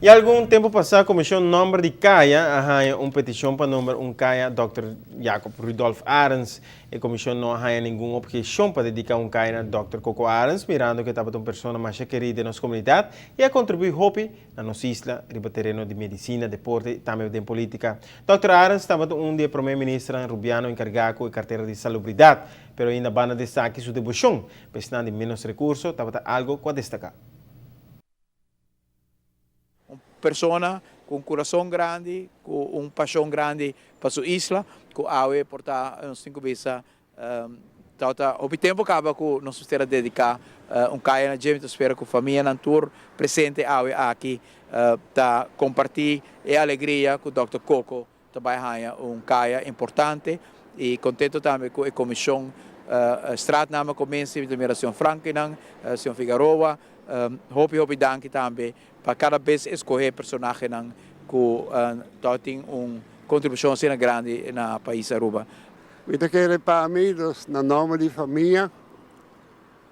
I algun tempu pasá Komishon Nòmber di Kaya a haña un petishon pa nombra un kaya Dòkter Jacob Rudolf Arends. E komishon no a haña ningun obheshon pa dediká un kaya na Dòkter Coco Arends mirando ku e tabata un persona masha kerí den nos komunidat i a kontribuí hopi na nos isla riba tereno di medisina, deporte i tambe den polítika. Dòkter Arends tabata un di e promé ministernan rubiano enkargá ku e kartera di salubridat, pero ainda banda di esaki su deboshon pa esnan di ménos rekurso tabata algu ku a destaká. Un persona cu un curason grandi, cu un pasion grandi pa su isla, cu awe por ta, nos tin cu bisa, tabata hopi tempo caba cu nos mester a dedica un caya na dje. Mi ta spera cu famianan tur presente awe aki ta comparti e alegria cu Dòkter Coco ta bai haña un kaya importante y contento tambe cu e comision straatnamen commissie, mi ta mira señor Frankinan, señor Figaroa, hopi hopi danki tambe pa cada bes escoge personahenan cu ta tin un contribucion asina grandi na pais Aruba. Mi ta kere pa mi, dus na nomber di famia,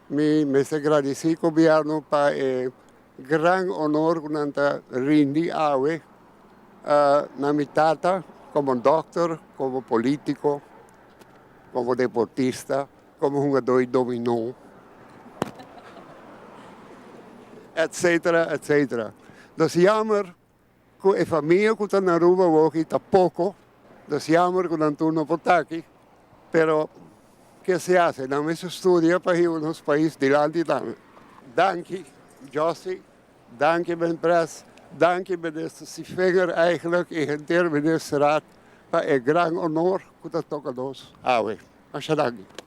mi mester gradici gobierno pa e Gran honor ku nan ta rindi awe na mi tata komo dòkter, komo polítiko, komo deportista, komo hungadó di dominó, etcetera, etcetera. Nos yammer ku e famia ku ta na Aruba awoki ta poko, nos yammer ku nan tur no por ta aki, pero ke se hase, nan mester studia pa hiba nos pais dilanti tambe. Danki Jossy, danki Ben Press, danki Minister Sevinger eigenlijk y henter Ministerraad pa e gran honor ku ta toka nos awe. Masha danki.